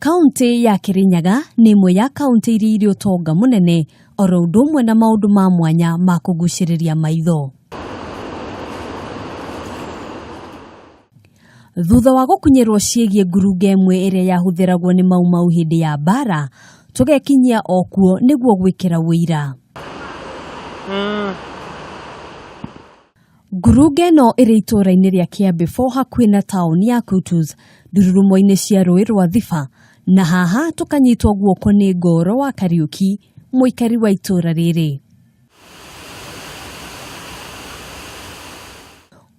Kaũntĩ ya Kĩrĩnyaga nĩ ĩmwe ya kaũntĩ iria irĩ ũtonga mũnene oro ũndũ ũmwe na maũndũ ma mwanya ma kũgucĩrĩria maitho. Thutha wa gũkunyĩrwo ciĩgiĩ ngurunga ĩmwe ĩrĩa yahũthĩragwo nĩ Mau Mau hĩndĩ ya mbara, tũgekinyia o kuo nĩguo gwĩkĩra ũira. Ngurunga ĩno ĩrĩ itũũra-inĩ rĩa Kĩambĩbũ hakuhĩ na taũni ya Kutus, ndururumo-inĩ cia rũĩ rwa Thiba, na haha tũkanyitwo guoko nĩ Ngoro wa Kariũki, mũikari wa itũũra rĩrĩ.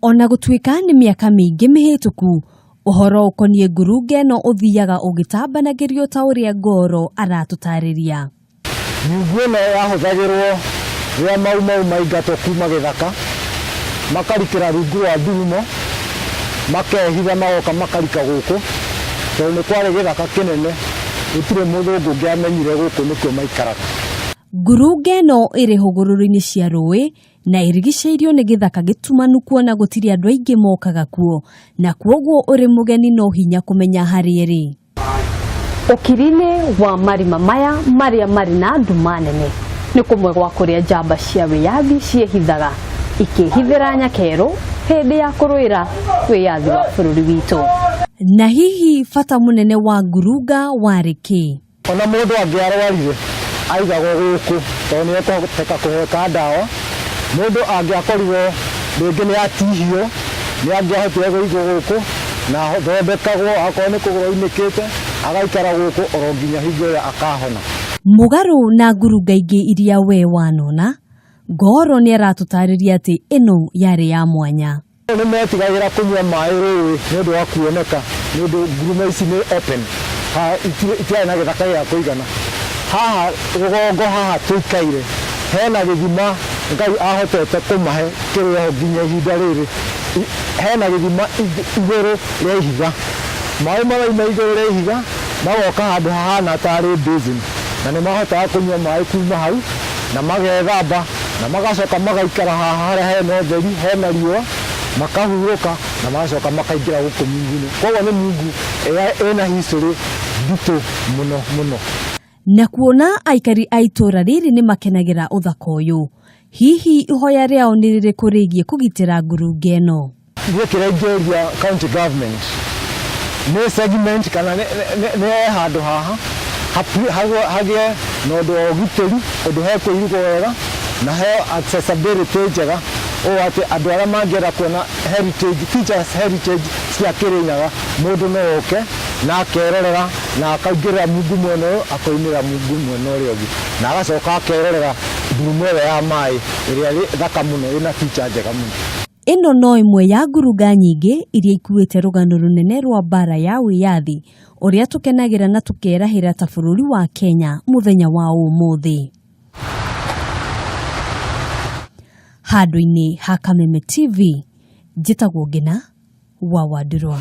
Ona gũtuĩka nĩ mĩaka mĩingĩ mĩhĩtũku, ũhoro ũkoniĩ ngurunga ĩno ũthiaga ũgĩtambanagĩrio ta ũrĩa Ngoro aratũtarĩria. Nyungu ĩno yahũthagĩrwo rĩrĩa Mau Mau maingatwo kuma gĩthaka, makarikĩra rungu rwa ndurumo, makehitha magoka makarika gũkũ, tondũ nĩ kwarĩ gĩthaka kĩnene, gũtirĩ mũthũngũ ũngĩamenyire gũkũ nĩkuo maikaraga. Ngurunga ĩno ĩrĩ hũgũrũrũ-inĩ cia rũĩ na ĩrigicĩirio nĩ gĩthaka gĩtumanu kuona gũtirĩ andũ aingĩ mokaga kuo na kwoguo ũrĩ mũgeni no hinya kũmenya harĩa ĩrĩ. Ũkiri-inĩ wa marima maya marĩa marĩ na nduma nene nĩ kũmwe gwa kũrĩa njamba cia wĩyathi ciĩhithaga ikĩhithĩra nyakerũ hĩndĩ ya kũrũĩra wĩyathi wa bũrũri witũ. Na hihi bata mũnene wa ngurunga warĩ kĩ? Ona mũndũ angĩarwarire aigagwo gũkũ tondũ nĩ ekũhoteka kũheka ndawa. Mũndũ angĩakorirwo rĩngĩ nĩ atihio nĩ angĩahotire kũigwo gũkũ na athondekagwo akorwo nĩ kũgũrũ aunĩkĩte agaikara gũkũ oro nginya hingo ĩrĩa akahona. Mũgarũ na ngurunga ingĩ iria we wanona, Ngoro nĩ aratũtarĩria atĩ ĩno yarĩ ya mwanya. Nĩ metigagĩra kũnyua maĩ rũĩ nĩ ũndũ wa kuoneka nĩ ũndũ ngurumo ici nĩ open, itiarĩ na gĩthaka gĩa kũigana. Haha rũgongo haha tũikaire hena gĩthima Ngai ahotete kũmahe kĩrĩ oho nginya ihinda rĩrĩ. Hena gĩthima igũrũ rĩa ihiga. Maĩ marauma igũrũ rĩa ihiga magoka handũ hahana tarĩ basin na nĩ mahotaga kũnyua maĩ kuma hau na magethamba na magacoka magaikara haha harĩa hena ũtheri hena riũa makahurũka na magacoka makaingĩra gũkũ mungu-inĩ. Koguo nĩ mungu ĩna history nditũ mũno mũno. Na kuona aikari a itũũra rĩrĩ nĩ makenagĩra ũthaka ũyũ, hihi ihoya rĩao nĩ rĩrĩkũ rĩgiĩ kũgitĩra ngurunga ĩno? Niĩ kĩrĩa ingĩũria county government nĩ segment kana nĩ yoe handũ haha hagĩe na ũndũ wa ũgitĩri, ũndũ hekũirigwo wega na heo accessibility njega ũũ atĩ andũ arĩa mangĩenda kuona heritage, features heritage cia Kĩrĩnyaga mũndũ no oke na akerorera na akaingĩrĩra mungu mwena ũyũ akoimĩra mungu mwena ũrĩa ũngĩ na agacoka akerorera ngurumo ĩyo ya maĩ ĩrĩa ĩ thaka mũno ĩna feature njega mũno. Ĩno no ĩmwe ya ngurunga nyingĩ iria ikuĩte rũgano rũnene rwa mbaara ya wĩyathi ũrĩa tũkenagĩra na tũkerahĩra ta bũrũri wa Kenya mũthenya wa ũmũthĩ. Handũ-inĩ ha Kameme TV, njĩtagwo Ngĩna wa Wandurwa.